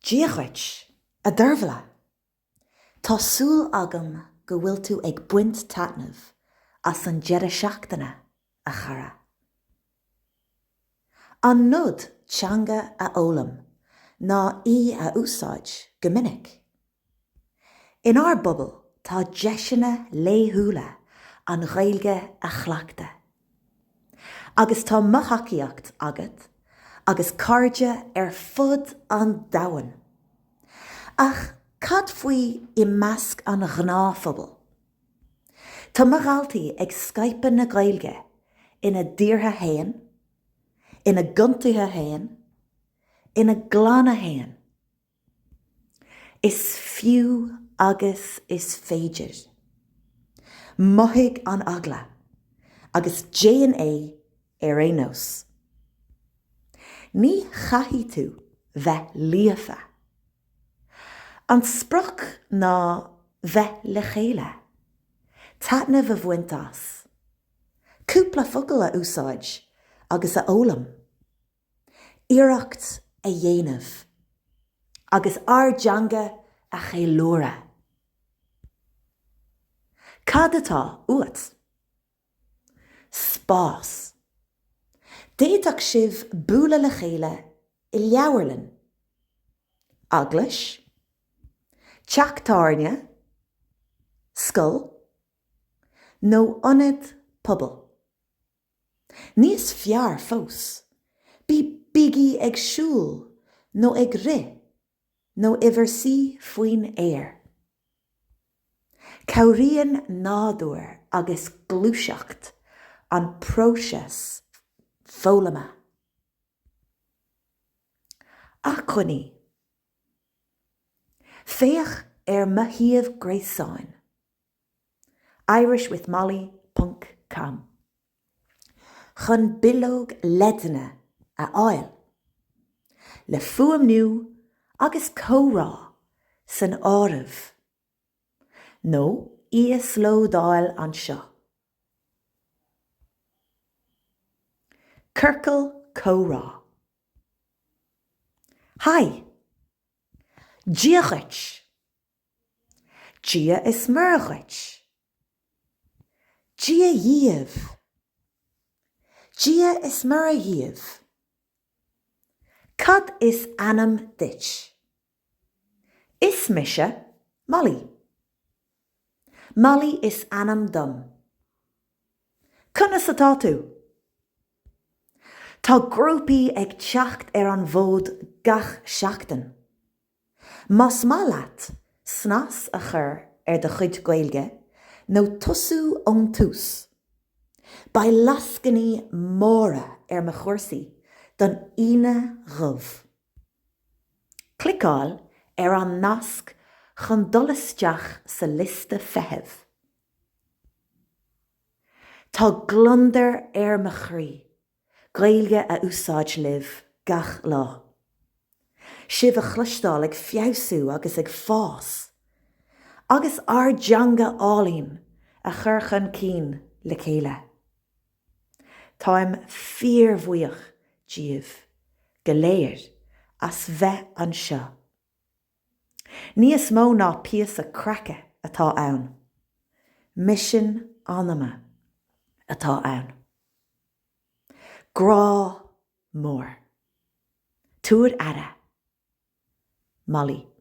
Dia dhuit, a Dervla! Tá súil agam go bhfuil tú ag baint taitneamh as an deireadh seachtaine, a chara. An nod teanga a fhoghlaim ná í a úsáid go minic. Inár bpobal tá deiseanna laethúla an Ghaeilge a chleachtadh. Agus tá mo thacaíocht agat agus cairde ar fud an domhain. Ach cad faoi i measc an ghnáthphobail? Tá mo dhaltaí ag scaipeadh na Gaeilge ina dtíortha fhéin, ina gcontaetha fhéin, ina gclanna fhéin. Is fiú agus is féidir. Mothaigh an eagla agus déan é ar aon nós. Ní chaithfidh tú bheith líofa. An sprioc ná bheith le chéile, taitneamh a bhaint as, cúpla focal a úsáid agus a fhoghlaim. Iarracht a dhéanamh agus ár dteanga a cheiliúradh. Cad atá uait? Spás. D'fhéadfadh sibh bualadh le chéile i leabharlann, eaglais, teach tábhairne, scoil nó ionad pobail. Níos fearr fós, bí bígí ag siúl nó ag rith nó i bhur suí faoin aer. Cabhraíonn nádúr agus gluaiseacht an próiseas foghlama. Acmhainní. Féach ar mo shuíomh gréasáin. irishwithmolly ponc com chun bileog leideanna a fháil, le fuaimniú agus comhrá san áireamh, nó íoslódáil anseo. Ciorcal Comhrá. Haigh! Dia dhuit! Dia is Muire dhuit. Dia dhíbh. Dia is Muire dhíbh. Cad is ainm duit? Is mise Molly. Molly is ainm dom. Conas atá tú? Tá grúpaí ag teacht ar an bhfód gach seachtain. Más maith leat snas a chur ar do chuid Gaeilge nó tosú ón tús, beidh lascainí móra ar mo chúrsaí don Aoine Dhubh. Cliceáil ar an nasc chun dul isteach sa liosta feithimh. Tá gliondar ar mo chroí Gaeilge a úsáid libh gach lá. Sibh a chloisteáil ag feabhsú agus ag fás. Agus ár dteanga álainn a chur chun cinn le chéile. Táim fíorbhuíoch díobh go léir as bheith anseo. Níos mó ná píosa craice atá ann. Misean anama atá ann. Grá mór. Tabhair aire. Molly.